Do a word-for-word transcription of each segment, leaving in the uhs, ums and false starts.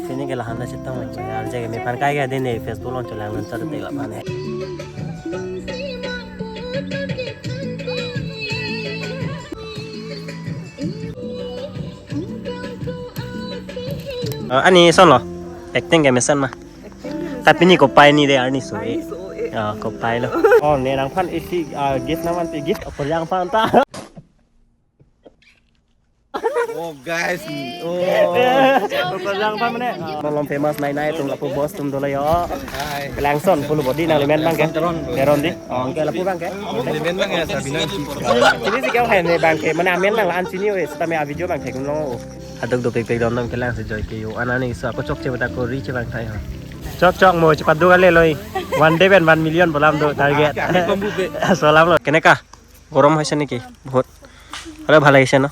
Pini ke lahan ta chetong lang, arje keme aphan kai ke dei ne Facebook along chelang nang chat te la aphan he. Ah, ani son lo. Acting kemesen ma. Acting kemesen. Tapi ni kopai ni dei arni so-e. Arni so-e. Ya, kopai lo. Oh, ne nangphan isi, ah, gift nangvanpi, gift apa yang phan ta? Oh, guys. Oh. Apa yang phan mane? Ah, malom famous nai nai atum lapu boss atum dolo yo. Hai. Langson pulo bodi nangli men abang ke? Langson Teron. Teron dei. Oh, ke lapu abang ke? Nangli men abang ya, Sabina Engti. Ini si kau hai ne abang ke, mane amen nang la-an chini o, seta me a-video abang theklong o. Aduk dopik pik dom dom kelang si joy ke yo. Anani so ako chokche bata ko reach abang thai ho. Chok chok mo, chepaduk ale loi. One day pen one million bolam do target. Ah, kami kombu pe. Solam lo. Keneka? গৰম হৈছে নেকি বহুত? আৰু ভাল লাগিছে ন?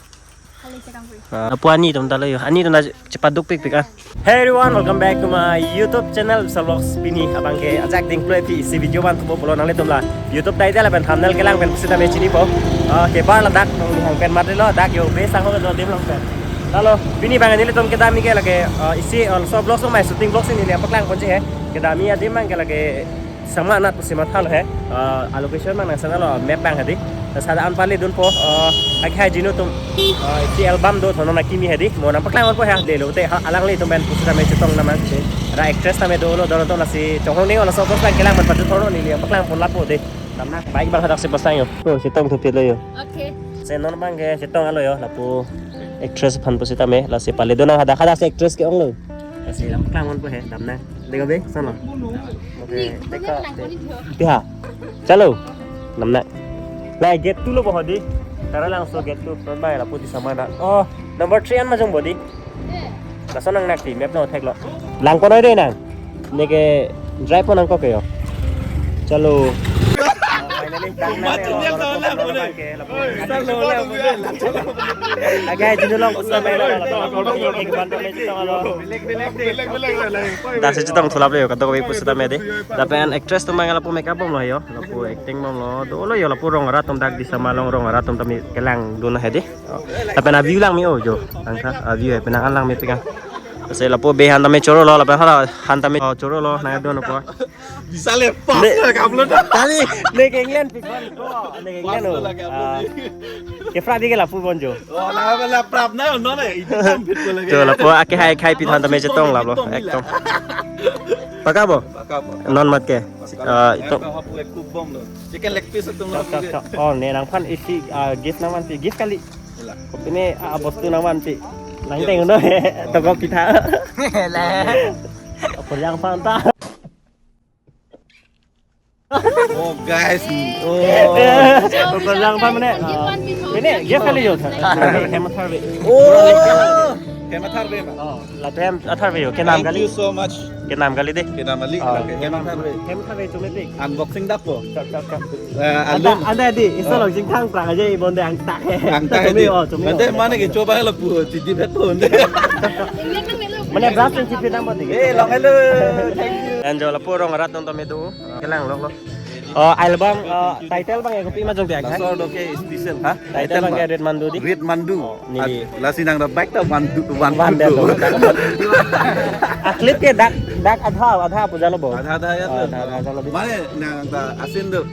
ভাল লাগিছে কাম কৰি। আহ, আপু আনি তুম তালৈ আনি তুম আজি চেপাত দুখ pick pick ah. Hey everyone, welcome back to my YouTube channel, Vishal Vlogs. Pini abang ke ajak ding play pi isi video ban thubo pulo nanglitum la YouTube title lapen thumbnail kelang pen pusita me chinipo. Ah, kebar ladak nang dihang pen matri lo, dak yo be sang ho jo dim long pen. Lalo, pini abang nelitum kedam ke lake, ah, isi, ah, so vlogs lo mai shooting vlogs neli paklang ponji he. Kedam adim abang ke lake Sangma anat pusi mathalo he, ah, a-location abang nang sana lo map abang hedi. Seta an pali dunpo, ah, akhai jinu atum, ah, isi album do thonon akimi hedi. Mo nang paklang ponpo he, dei lo te ha, alanglitum pen pusita me chetong nama si. Ra actress tame dolo dolo to lasi chonghong ning ola so vlogs lang kelang man patu thonon neli paklang pon lapo dei. Damnang bike abang hadak si pasang yo. To chetong thupit lo yo. Okay. Se non abang ke chetong alo yo, lapu actress aphan pusita me, lasi pali do nang hadak hadak si actress ke-ong lo. Lasi lang paklang ponpo he, damnang. Dega be, sana. Oke, dega. Piha. Chalo. Damnang. Lai gate two lo bo hedi. Tara langso gate two front bai lapu di samana. Oh, number three an majong bodi. Laso nang nakti map no theklo. Lang konoi dei nang. Neke drive pon nang kok ke yo. Chalo. Akhai jinu along pusita me lo. Ek ban to me chetong alo. Dak si chetong thulap le yo, kadokave pusita me dei. Lapen actress atum abang lapu makeup bomlo yo. Lapu acting bomlo. Dolo yo lapu rong arat atum dak di sama along rong arat atum tame kelang dun hedi. Oh. Lapen a-view lang me o jo. Angkha a-view he penang an lang me pika. Lasi lapu be han tame choro lo, lapen hala han tame, oh, choro lo nang do no po. Bisa le pas ne, la kaplo ta. Tali ne ke England pik ban ko. Ne ke England pas o. La kaplo ah, di. Ke fra di ke lapu bon jo. Oh, la la prap na no ne. Itu kompit ko lagi. Jo lapu akhai khai pi han tame chetong la lo. Ekdom. Paka bo? Paka, paka. Non mat ke. Paka. Ah, itu. Paka hap le kuk bom lo. Chicken leg piece atum lo. Chok, chok, chok. Oh, ne nangphan isi, ah, gift nangvanpi, gift kali. Ila. Kopi ne, ah, bostu nangvanpi. Nang teng no he. Toko kita. Lah. Apa yang phan ta? Oh, guys. Oh. Apa yang phan mane? Ini gift kali yo. Hem tharve. Oh. Hem tharve ma. Oh. Lapen atharve yo, kenam kali. Thank you so much. Kenam kali dei. Kenam kali. Ah, okay, kenam kali. Hem tharve chumepik. Unboxing dak po. Chok, chok, chok. Eh, anda, alum. Anda di, iso lo jingthang prang aja ibon dei angtak he. Angtak he di. Oh, chumi. Ante mane ke choba lapu, chidi beton dei. Mane brush and chipit nang bodi. Eh, long hello. Thank you. Anjo lapu rong arat nonton me do. Kelang lok lo. Oh, album, oh, title abang ya kopi majong dia, kan? Laso do ke special, ha? Title abang ya Red Mandu di? Red Mandu. Oh, neli. Lasi nang da bike ta Mandu, Mandu. Mandu. Ah, clip ke dak, dak adha, adha puja lo bo. Adha, adha ya. Oh, adha, adha lo di. Mane nang ta asin do.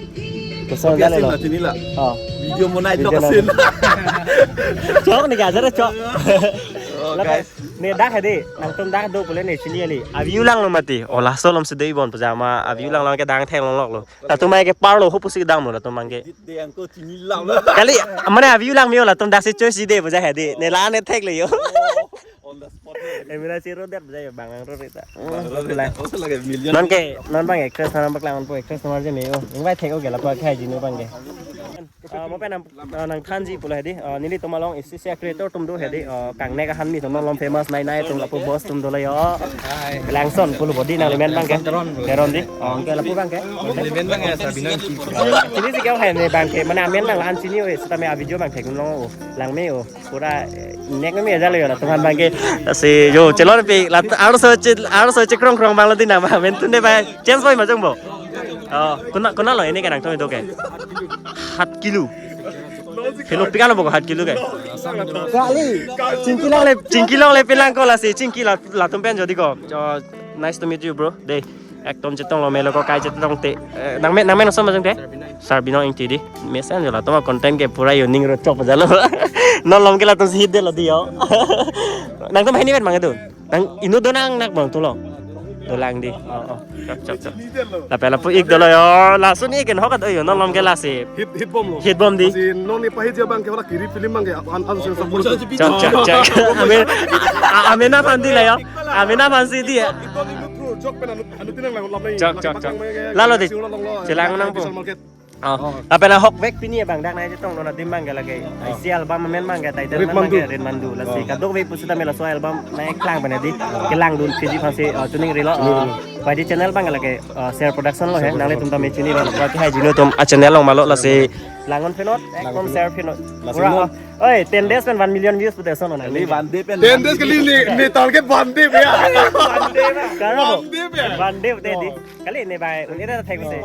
Kesel. Kopi jalo asin lo. Lo, chini la. Oh. Video monai. Video tok asin. Chok ne ke ajar chok. Oh, guys. Ne dak hedi, nangtum dak do pule ne chini kali. A-view lang lo mati. Oh, laso alom si dei bon pajama. A-view lang lo ke dang theng long lok lo. Latum abang ke parlo ho pusi dam lo latum abang ke. Dit de angko chini lang lo. Kali, mane a-view lang me o latum dak si choice si dei puja hedi. Ne la ne thek le yo. Oh, on the spot. Eh, mira si rodet puja yo bang lang rodet ta. Bang rodet ta. Oh, lagi million. Non ke, non abang actress nang paklang ponpo actress nang arje me o. Invite thek o ke lapu akhai jinu abang ke. Ah, mo pen nang, ah, nangthanji pulo hedi. Ah, nelitum along isi isi creator atum do hedi. Ah, kangnek ahan mi atum along famous nai nai atum lapu boss atum dolo yo. Hai. Langson pulo bodi nangli men abang ke? Langson Teron, bro. Teron dei. Oh, ke lapu abang ke? Neli men abang ya, Sabina Engti. Chini si kau hai ne abang ke. Mane amen nang la-an chini o, seta me a-video abang theklong o. Lang me o. Pura, eh, nek me jalo yo latum aphan abang ke. Si yo chelon pi la arso che, arso che krong krong abang lo di nama. Amen tune abang. James Boy majong bo. Oh, kuna, kuna lo ini ke nangtum do ke. Hat kilo. Kilo pi kan lo bo hat kilo ke. Kali. Chingki longle, chingki longle pilang ko lasi, chingki la, latum pen jodi ko. Oh, nice to meet you, bro. Dei. Ekdom chetong lo melo ko kai chetong te. Eh, nangmen, nangmen osomar jong te? Sarbinong Ingti dei. Mesen jo latum content ke pura yo ning ro chok jalo. Non lom ke latum si hit de lo dei yo. Nangtum hini vet mang dun. Nang inut do nang nak bang tulo. Dolang dei. Oh, oh. Chok, chok, chok. Lapen lapu ik dolo yo. Lason ik en hokat yo. Non lom ke lasi. Hit, hit bom lo. Hit bom dei. Lasi non ni pahit je bang ke ora kiri film bang ke an an sen support. Chok, chok, chok. Amen. A-, amen aphan dei la yo. Amen aphan si dei. Jok pen anu, anu tinang lang lap nai. Chok, chok, chok. Lalo dei. Chelang nang po. Oh. Lapen ahok vek pini bang dak nai chetong lo na dim bang ke lake. Isi album amen bang ke title Rit amen bang ke Mandu. Rit Mandu. Lasi kadokave pusitame laso album nangklang pen dei. Kelang dun P G aphansi, uh, tuning rilo. Uh, P G channel bang ke lake, uh, Share Production lo he. Nanglitum tame chini lo. Baki hai jinu atum a channel along malo lasi. Lang-un phenot, ekdom share phenot. Pura. Oi, ten days pen one million views pute sono na. Kali one day pen. Ten days kali ne, ne target one day pe ya. One day pe. Karo? One day pe. One day pute dei. Kali ne bai, un-e ta thek se.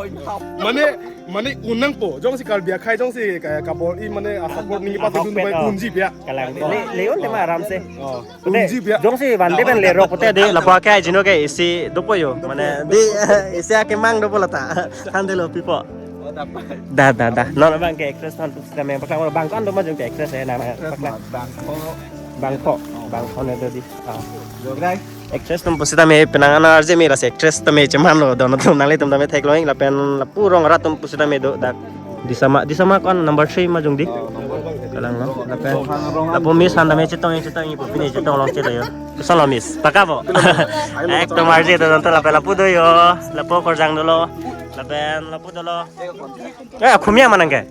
Mane, mane un nangpo, jongsi Karbi akhei, jongsi ka, kabor-i mane a support ningje pasi dun bai un ji pe ya. Kalang. Le, le-un tema aram se. Oh. Pute, un ji pe ya. Jongsi one day pen lerok pute dei, lapu akhei jinu ke isi dopo yo. Mane, dei, isi akemang dopo lata. Handle of people. Da, da, da. Non bang ke actress non pusitame paklang bang kan do ma jong ke actress he nang paklang. Bangpho. Bangpho. Bangpho ne do dei. Ah. Actress atum pusitame penang ana arje me lasi actress tame cheman lo don atum nanglitum tame theklong lapen lapu rong rat atum pusitame do dak. Disama, Disama ko-an number three ma jong dei. Kalang lo. Lapen lapu Miss aphan tame chetong chetong ipo pini chetong long chelo yo. Koson lo Miss. Paka bo. Ekdom arje do don to lapen lapu do yo. Lapu korjang dolo. Lapen lapu dolo. Eh, Khumia ma nang ke?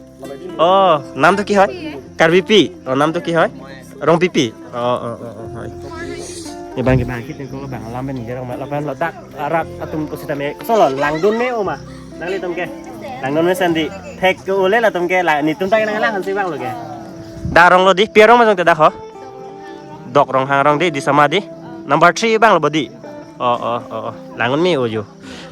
Oh, নামটো কি হয়? Karbipi. Oh, নামটো কি হয়? Rongpipi. Oh, oh, oh, oh, হয়. Ni bang ke bang kit ko bang alam pen ningje rong ma lapen ladak rat atum pusitame. Koson lo langdun me oma. Nanglitum ke. Langdun me sandi. Thek ke ule latum ke la netum ta nanglang hansi bang lo ke. Da rong lo dei, pi arong ma jong te da ho. Dok Ronghang arong dei, Disama dei. Number three bang lo bo dei. Oh, oh, oh, oh. Lang-un me o yo.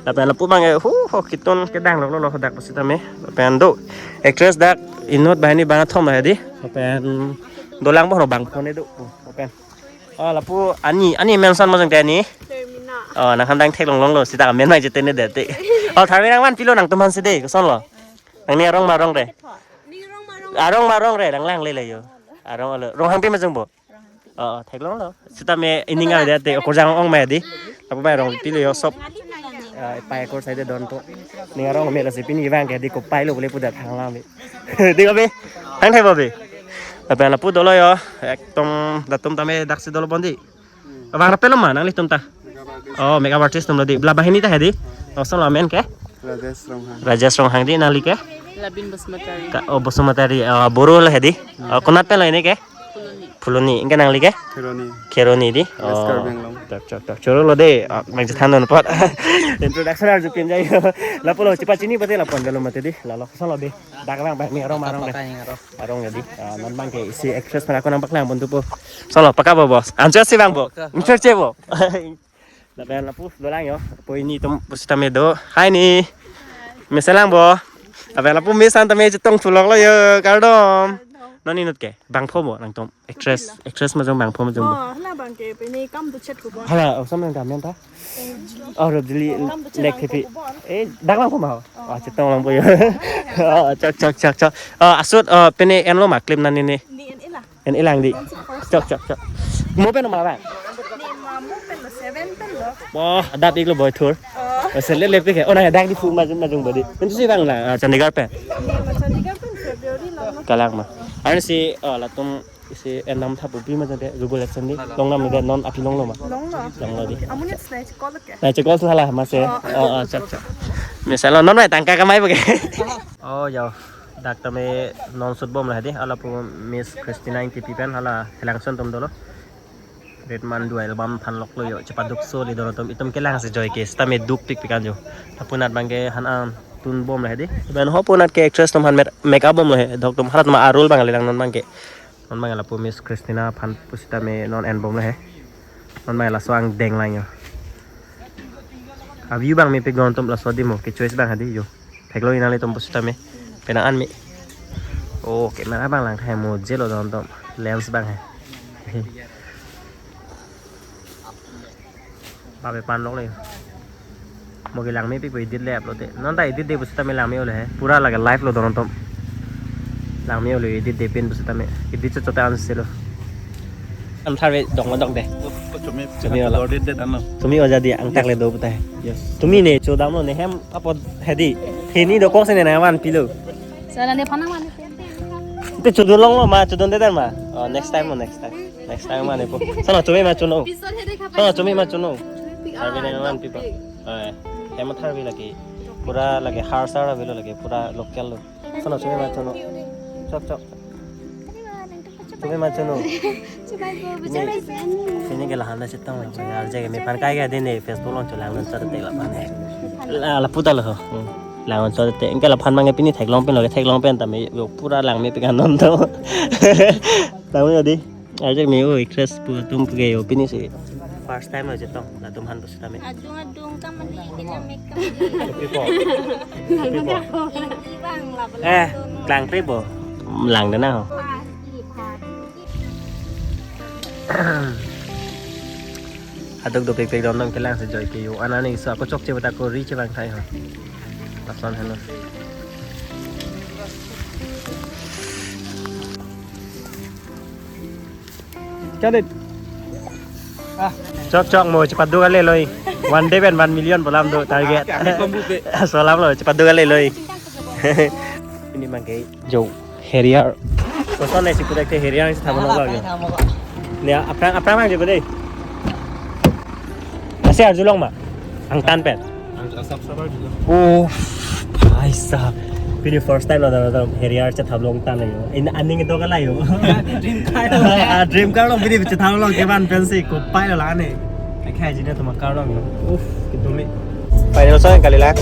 Lapen lapu bang ke, hu, ho, kitun kedang lo, lo, lo, dak pusitame. Lapen do. Actress dak inut banghini bang athom he dei. Lapen dolang bo bangpho ne do. Lapen. Oh, lapu ani, ani mention ma jong te ani. Termina. Oh, nang khandang theklong long lo, sita amen ma jete ne dei te. Oh, tharmi nang van pilo nangtum aphansi dei, koson lo. Nangning arong ma rong re. Ni rong ma rong. Arong ma rong re, lang lang le le yo. Arong lo. Ronghangpi ma jong bo. Oh, theklong lo. Sitame ining a dei te okorjang ong ma dei. Lapu bai rong pilo yo sop. Ah, pai akor sai de don to. Ning arong me lasi pini bang ke dei kopai lo bole puda thang la me. Dei ko be. Thang thai bo be. Lapen lapu dolo yo. Ekdom latum tame daksi dolo bon dei. Bang rapelo ma nanglitum ta. Oh, makeup artist atum lo dei. La banghini ta he dei. Oh, koson lo amen ke? Rajesh Ronghang. Rajesh Ronghang dei, nangli ke? Labin Basumatary. Ka, oh, Basumatary. Oh, Boro lo he dei. Oh, konat pen lo ini ke? Phuloni. Phuloni. Anke nangli ke? Kheroni. Kheroni dei. West Karbi Anglong. Oh. Chok, chok, chok. Choro lo dei. Ah, bang chethan non pot. Introduction arju pin jai. Lapu lo chepachini pute lapu-an dolo mati dei. Lalo koson lo dei. Dak bang bang ni arong ma rong dei. Pakai arong. Arong ya dei. Ah, non bang ke isi actress aphan ako nangpaklang pon tu po. Koson lo paka bo bos. Anchor si bang bo. Paka. Anchor che bo. Lapen lapu dolang yo. Lapu ini atum pusitame do. Hai ni. Meselang bo. Lapen lapu Miss aphan tame chetong thulok lo yo. Kardom. Non inut ke? Bangpho bo nangtum. Actress, actress ma jong bangpho ma jong bo. Oh, hala bang ke pini kam tu chet ko bon. Hala, oh, osomar nang ta amen ta? Oh, Robjili. Kam tu chet nek lang thepi. Ko bon. Eh, dak langpho ma ho? Oh, chetong langpho yo. Oh, chok, chok, chok, chok. Oh, asut, oh, pini enlo ma clip nani ni? Ni en-e lang. En-e lang dei. Chok, chok, chok. Mo pen ma bang? Ni ma mo pen lo, seven pen lo. Wah, adap ik lo boy tour. Oh. Oh, selet lepik he. Oh, nang dak dei phu ma jong ma jong bo dei. Pen tu si bang la, ah, Chandigarh pen. Ni ma Chandigarh pen February lo. Kalang ma. Arnisi, oh, latum isi enam thapu pi ma jong te, Google AdSense dei. Long nam dei non api long lo ma? Long lo. Long lo dei. Amonit nai chekol ke? Nai chekol sala ma se. Oh. Oh, oh, chok, chok. Meselang non mai tangka kamai bo ke. Oh, yo. Dak tame non shoot bom lo he dei, hala pu Miss Christina Ingtipi pen hala Helangson atum dolo. Rit Mandu album aphan lok lo yo, chepaduk so le don atum, itum kelang si joy ke, sitame dukpik pik an jo. Lapu nat bang ke han an tun bom lo he dei. Lapen ho pu nat ke actress atum aphan mer-, makeup bom lo he, dok atum harat ma arul bang le lang non bang ke. Non bang lapu Miss Christina aphan pusitame non en bom lo he. Non bang laso angdeng lang yo. A-view bang mepik don atum laso dei mo, ke choice bang ha dei yo. Theklo nanglitum pusitame. Penang an me. Oh, camera abang lang thai mo jelo don tom. Lens abang he. Babe pan lok le. Mo ke langme pipo edit le upload de. Non ta edit de pusita me langme ole he. Pura lake live lo don tom. Langme ole edit de pin pusita me. Edit chot chot an selo. Am tharve dong dong de. Tumi wala. Tumi oja di angtak le do putai. Yes. Tumi ne chodam lo ne hem apo hedi. Hini do kok sene na van pilo. Sana ne phana mane. Te chodon long lo ma, chodon de dan ma. Oh, next time mo, next time. Next time mane po. Sana tumi ma chono. Sana tumi ma chono. Tharve ne van pipo. Eh, hem tharve lake. Pura lake har sar avelo lake. Pura local lo. Sana tumi ma chono. Chok chok. Tumi ma chono. Ini, ini ke lahan da chetong lo. Arje ke me phan kai ke dine Facebook along cholang non chot te la phan. La, la puta lo. Hmm. Lang non chot te. Inke la phan mang ke pini theklong pen lo ke theklong pen ta me yo pura langme pika non to. Tahu ya di. Arje me yo actress pu tum ke yo pini si. First time lo chetong. Latum han pusita me. Adung adung kam mani kena make up. People. People. Bang la bela. Eh, lang pe bo. Lang de na ho. Aduk dopik pik dom dom kelang si joy ke yo. Anani so ako chokche bata ko ri che bang thai ho. Lason heno. Kalit. Ah, chok chok mo chepat do kali loi. One day pen one million bolam do target. Ah, kami kombu pe. Solam lo chepat do kali loi. Ini mangke jo Harrier. Koson nai si pudak te Harrier si thaman lo. Ya, aphrang aphrang mang je bade. Asi arjulong ma. Angtan pen. Ang asap sabar juga. Oh, bhai sahab. Pini first time lo dam dam Harrier chethablong tan yo. In aning do kala yo. Dream car. Ah, dream car lo pini chethablong ke ban pen si kopai lo la ne. Akhai jida tuma car lo. Uff, kitu mi. Final song kali la.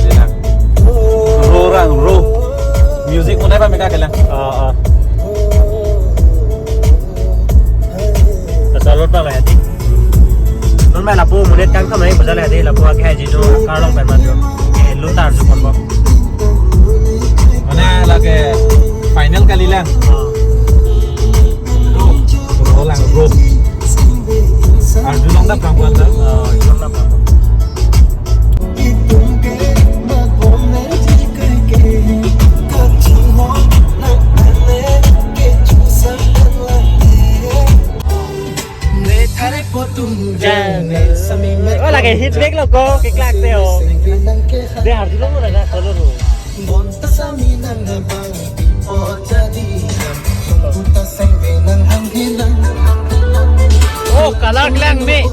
Ro rang ro. Music mo nai ba meka kala. Oh, oh. Salot ba ya di. Non mai lapu monit kangkam nai bajal ya di lapu akhai jitu car along pen madu. Ke lutar ju pon bo. Mane lake final kali lang. Ro lang ro. Arjulong da prampuan da. Arjulong da prampuan. Oh, lake hit back lo ko, keklak te ho. De arjulong lo na solo lo. Oh, kalang lang me.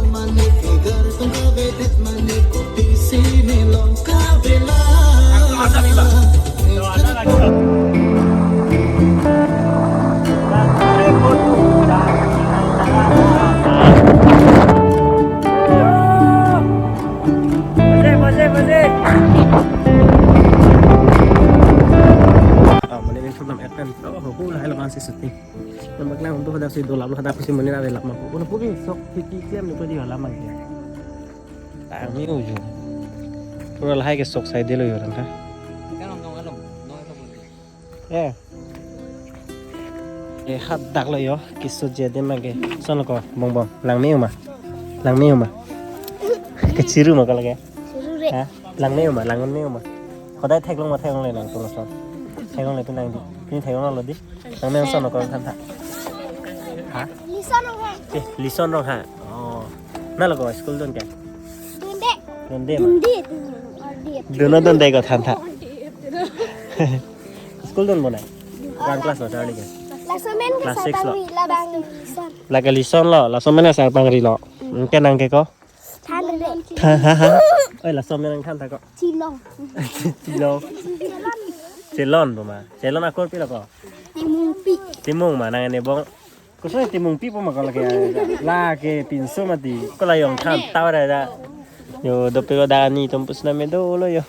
Ah, mane min thum lam et pen. Oh, ho, ho, lahai lam si shooting. Nang bak lang untuk hadak si dolap lo hadak si mane ave lap ma. Ulah puki sok tiki klem ni ko di lam ma. Tang mi uju. Pura lahai ke sok sai delo yo rang ka. Eh. Eh, hadak lo yo, kisu je de mage. Son ko, bong bong. Langme uma. Langme uma. Kechiru ma ko lake. Chiru re. Ha? Langme uma, langme uma. Hodai theklong ma theklong le nang tulo son. Theklong le pinang di. Pini theklong lo di. Langme son ko than tha. Ha? Lison rong ha. Eh, lison rong ha. Oh. Na lo ko school don ke? Dunde. Dunde ma. Dunde. Dunde. Duna dunde ko than tha. School don bonai. One class lo charli ke. Laso men ke class six lo. Sarpangri labang lison. Lake lison lo, laso men sarpangri lo. Ke nang ke ko? Than le. Tha ha ha. Oi, laso men nang than tha ko. Chilong. Chilong. Chelon bo ma. Chelon akur pi lo ko. Timungpi. Timung ma nang ne bong. Koso timungpi po ma ko lake. Lake pinso mati. Ko la yong than tawa da. Yo dope ko dani tom pusna me dolo yo.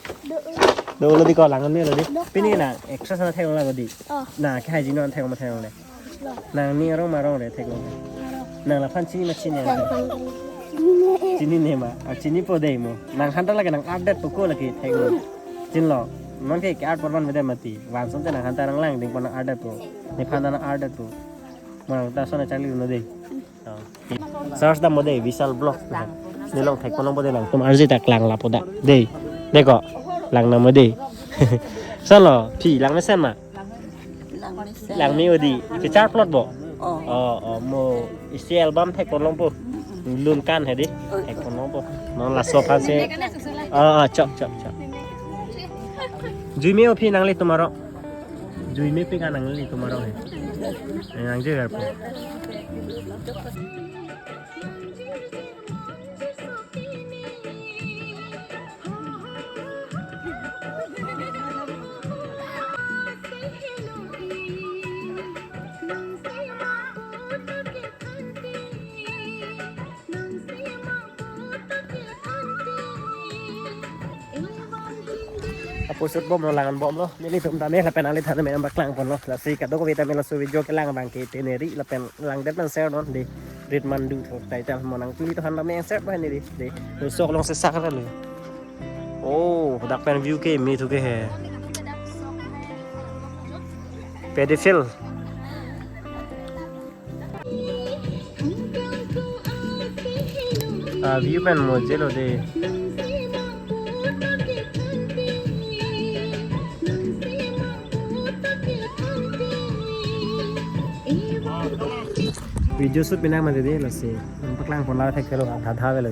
Dolo di ko lang me lo di. Pini na extra sana thek la ko di. Oh. Na ke haji non thek ma thek le. Nang ni arong ma arong re thek lo. Nang laphan chini ma chini. Chini ne ma. Ah, chini po dei mo. Nang hanta lake nang update po ko lake thek lo. Chin lo. Non ke ke art porban mede mati. Vanson te nang hanta nang langding pon nang art po. Nephan nang art po. Mo nang ta son charli no dei. Oh. Search damnon dei, Vishal Vlogs. Neli along thekpon nangpo dei, nangtum arje ta klang lapo dak. Dei. Dei ko. Lang nangpo dei. Solo, phi lang mesen ma? Lang mesen. Lang me-o dei. Kechar plot bo? Oh. Oh, oh, mo isi album thekpon longpo. Lun kan he dei. Oh. Thekpon longpo. Non laso aphan si. Oh, oh, chok, chok, chok. Jui me-o phi nanglitum arong. Jui mepik an nanglitum arong he. Eh, nang jui garpo. Apo shoot bomlo, lang-an bomlo. Nelitum tame lapen nangliphan tame nangpaklang ponlo. Lasi kadokave tame laso video kelang abang ke teneri lapen langdet man share non dei. Rit mandu tho title mo nangpili to han tame share ba neri dei. Sok along si sak ra lo. Oh, dak pen view ke me thu ke he. Paddy field. Ah, view pen mo jelo dei. Video shoot binang mati dei lasi. Paklang pon la thek kelo, tha tha velo.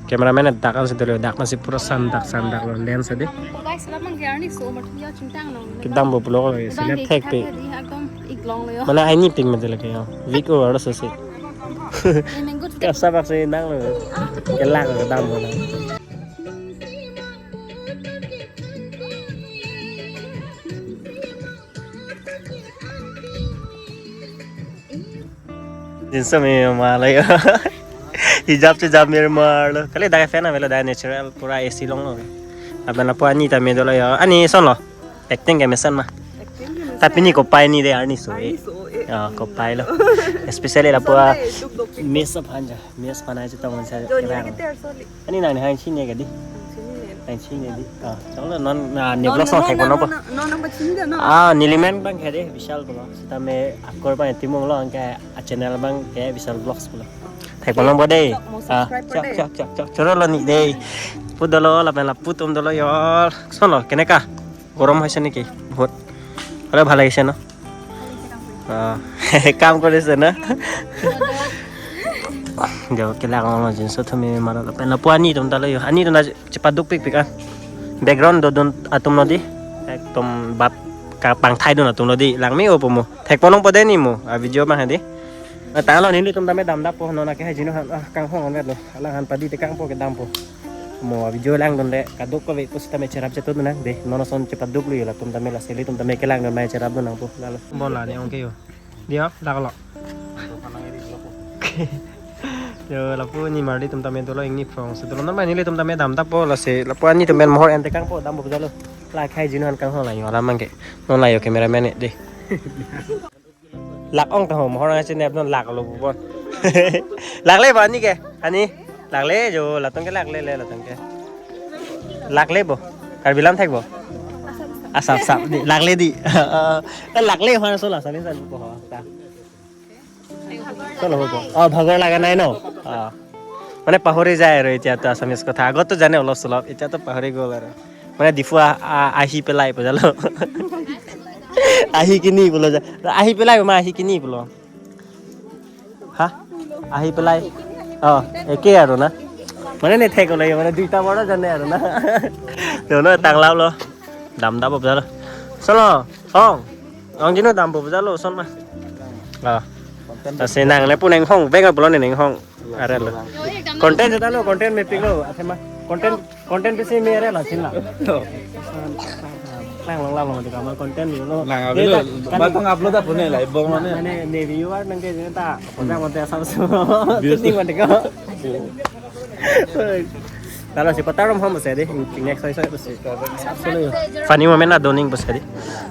Cameraman dak an si dolo, dak masi pura sandak sandak lo lens ade. Guys, labang ke arni so mat ya chingtang lo. Kedam bo pulo ko si le thek pe. Ekdom iklong lo yo. Mane aini ping mati lake yo. Week over lo so si. Mango. Kasa bak si nang lo. Kelak kedam bo na. Jinso me ma layo. Hijab chijab mir mar lo. Kali dak fan avelo, dak natural pura A C along lo. Abang lapu ani tame dolo yo. Ani son lo. Acting ke mesen ma. Acting ke mesen. Tapi ni kopai ni dei arni so. Arni so, eh. Ya, kopai lo. Especially lapu. Son dei, duk duk. Miss of Hanja. Miss Panai chitong sa. Joni kerang. Kita soli. Ani nang hang chini ke dei? Chini nen. Hang chini dei. Ah, chalo non na ne. Non, vlog non, song non, thek non, bono po. Non, non, non, chini dah, non. Ah, nelimen abang ke dei, Vishal pulo. Sitame akor abang timung lo, anke a channel abang ke Vishal Vlogs pulo. Thekpon longpo dei. Chok, mo. Ah, subscribe chok, dei. Chok, chok, chok, choro lo ni dei. Pu dolo, lapen lapu atum dolo yo. Son lo, keneka? গৰম হৈছে নেকি বহুত? অলপ ভাল লাগিছে ন? অ, কাম কৰিছে ন? Yo, kelak lo jinso tame mara lapen lapu ani atum ta lo yo. Ani atum ta chepaduk pikpik ah. Background dodun atum lo dei. Ekdom bap kapangthai dun atum lo dei. Lang me-o po mo. Thekpon longpo dei ni mo. A video abang dei. Na tanglo nelitum tame damdap po, non ake hajino han, ah, kanghong an lo. Alanghan padi te kangpo kedam po. Mo video langdunde kadokave pusitame cherap chetun nang dei. Non ason chepaduk lo yo latum tame, lasi ilitum tame kelangdun mai cherapdun nangpo. Lalo. Bon la ne ong ke yo. Dia, dak lo. Yo, lapu ni marli atum tame dolo, ingni phrong si dolo. Non mai nelitum tame damdap po, lasi lapu ani atum pen mohor ente kangpo, dampo jalo. La khai jinu han kanghong la yo, alam abang ke. Non la yo cameraman ne dei. Lak ong ta ho, mohor nang chinep non lak lo bu bon. Lak le bo ani ke? Ani? Lak le jo, latum ke lak le le, latum ke. Lak le bo. Karbi lam thek bo. Asap sap dei, lak le dei. Eh, lak le ho, so la, sami san ko ho. Ta. So lo ho ko. Oh, ভাগৰ লগা নাই ন? Ah. মানে পাহৰি যায় আৰু এতিয়াতো আছামিজ কথা। আগততো জানে অলপ চলপ, এতিয়াতো পাহৰি গ'ল আৰু। মানে ডিফু আ-, আ-, আহি পেলাই বুজালো। আহি কিনি বোলো যা-, আহি পেলাই, মা আহি কিনি বোলো। হা? আহি পেলাই। অ, একেই আৰু না। মানে নেথেক ওলাই, মানে দুইটা বৰ্ড জানে আৰু না। Dono tanglo lo. Damdap po buzailo. Solo, ong. Ong jinu dampo buzailo, son ma. Ah. Lasi nang ne pu neng hong, beng pulo ne neng hong. Are lo. Content jatalo, content mepiklo, athema. Content, content bisi mere la, chinla. Lang lang lang lang, di kamar content dulu. Nang abilo, batang upload apa nih, live bong mana? Mane, ne viewer nang ke jene ta, pota mate asam semua. Views. Penting mate ko. Lalo si patarom ham bose dei, next soi soi bose. Funny moment na doning bose dei.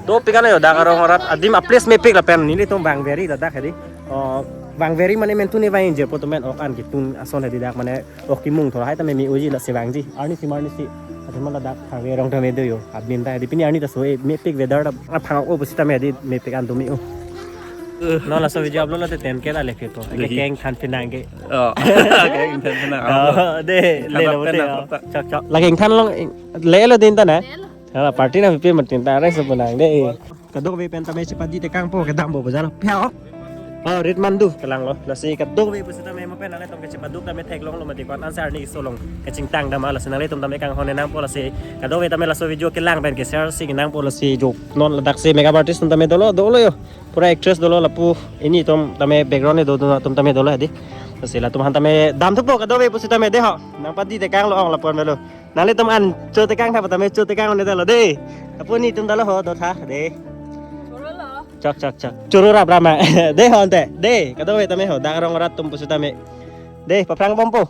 To pikana yo, dak arong arat, adim a place mepik lapen nelitum bang very ladak dei. Oh, Vangveri mane mentun ne vang inje po tomen ok an ketun ason hedi dak mane ok kemung thor hai tame me-oji lasi vangji. Arnisi marnisi. Athema ladak thangve rong tame do yo. Abin ta hedi pini arni ta so-e mepik weather ta aphang ok pusitame hedi mepik an do me-o. Non laso video upload lote ten K ta lekhe ko. Eke Dehi. Keng than pinang ke. Oh. Keng than pinang. Oh, de, le lo Than te pinang, no. Than. Chok, chok. Lake keng than long, le lo din ta na? Le lo. Hala party na pipe matin ta reng sepunang de. Kadokave pen tame chepadi tekangpo kedampo bajar. Pia. Oh, rit mandu kelang lo. Lasi kadokave pusitame mo pen nanglitum ke chepaduk tame theklong lo mati ko-an answer ni solong. Kachingthang dam lasi nanglitum tame kanghon nangpo lasi. Kadokave tame laso video kelang pen ke share si nangpo lasi jo. Non ladak si makeup artist atum tame dolo, dolo yo. Pura actress dolo lapu. Ini atum tame background ni do do atum tame dolo hedi. Lasi latum aphan tame damthukpo kadokave pusitame de ho. Nangpadi tekang lo ong lapu-an avelo. Nanglitum an cho tekang tha tame cho tekang un-e ta lo de. Lapu nelitum ta lo ho do tha de. Choro lo. Chok, chok, chok. Choro rap rama. De ho ante. De, kadokave tame ho dak rong rat atum pusitame. De, paphrang bompo.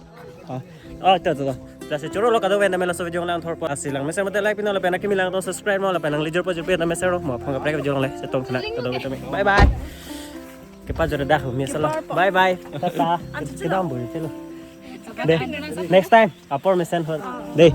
Oh, to, to, to. Lasi choro lo kadokave tame laso video lang thorpo lasi lang mesen mate like pin lo lapen akimi lang to subscribe mo lapen nanglijor po jor pe tame share mo aphan kaprek video lang le chetong thana kadokave tame. Bye bye. Kepajor dak ho mesen lo. Bye bye. Tata. Kedampo chelo. De. Next time. Apor mesen hon. De.